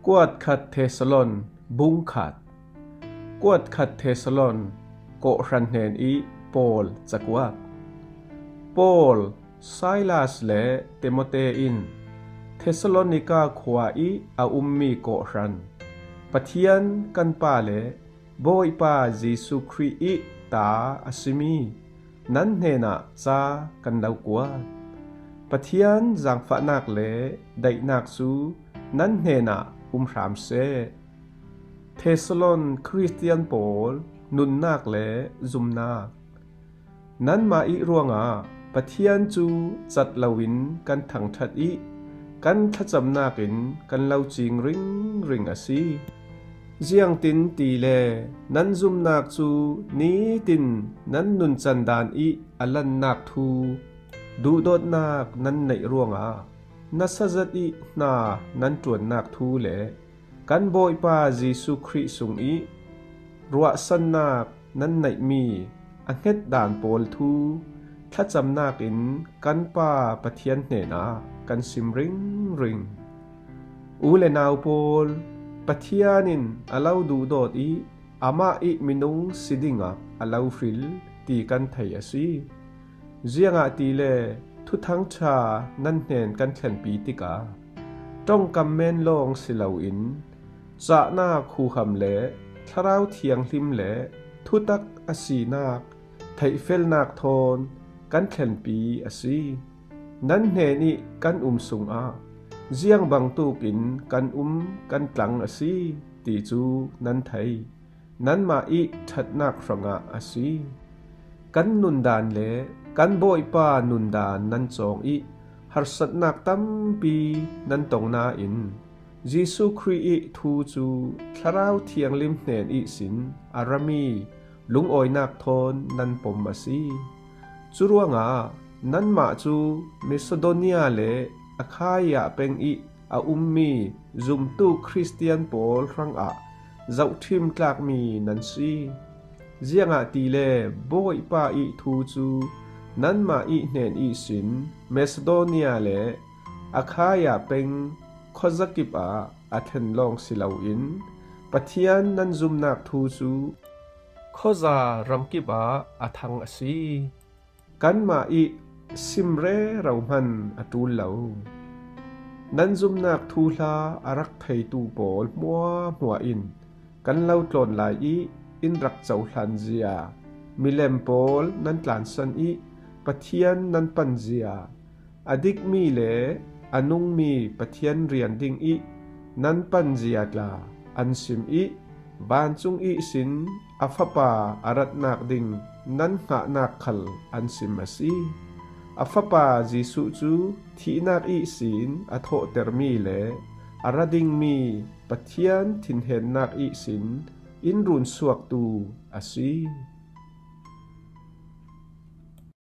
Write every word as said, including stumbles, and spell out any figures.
Kuat khat Thesalon bung khat. Kuat khat Thesalon kawhhran hnen ih Paul cakuat. Paul, Silas le Timote in Thesalonika khua ih a ummi kawhhran, Pathian kan Pa le Bawipa Jesuh Khrih ih ta a simi nan hnenah ca kan lo kuat. Pathian zangfahnak le daihnak cu nan hnenah um hram seh. Thesalon Khristian pawl nunnak le zumnak. Nanmah ih ruangah Pathian cu cat loin kan thangṭhat ih kan thlacamnak in kan lo cing ringring a si. Ziangtin tile nan zumnak cu nitin nan nuncan dan ih a lannak thu, duhdawtnak nan neih ruangah nasa zat ih hna nan ṭuannak thu le kan Bawipa Jesuh Khrih sungih ruahsannak nan neihmi a hnget dan pawl thu thlacamnak in kan Pa Pathian hnenah kan sim ringring. U le nau pawl, Pathian in a lo duhdawt ih amah ih minung si dingah a lo hril ti kan thei a si. Ziangahtile Thuthang ṭha nan hnen kan thlenpi tikah ṭongkam men lawng si loin cahnak huham le Thlarau Thianghlim le thutak a sinak theihfelnak thawn kan thlenpi a si. Nan hnen ih kan um sungah ziang bangtuk in kan um kan tlang a si ti cu nan thei. Nanmah ih ṭhatnak hrangah a si. Kan nundan le kan Bawipa nundan nan cawng ih harsatnak tampi nan tong nain Jesuh Khrih ih thu cu Thlarau Thianghlim hnen ihsin a rami lungawinak thawn nan pom a si. Curuangah nanmah cu Macedonia le Akhaia peng ih a ummi zumtu Khristian pawl hrangah zohṭhim tlakmi nan si. Ziangahtile Bawipa ih thu cu nanmah ih hnen ihsin Macedonia le Akhaia peng khuazakip ah a thlen lawng si loin Pathian nan zumnak thu cu khuaza ramkip ah a thang a si. Kanmah ih sim rero hman a ṭul lo. Nan zumnak thuhla a rak theitu pawl hmuahhmuah in kan lo tlawn lai ih in rak cohlan zia, milem pawl nan tlansan ih Pathian nan pan zia, a dikmi le a nungmi Pathian rian dingih nan pan zia tla an sim ih vancung ihsin a Fapa a ratnak ding nan hngahnak khal an sim a si. A Fapa Jesuh cu thihnak ihsin a thawhtermi le a ra dingmi Pathian thinhennak ihsin in runsuaktu a si.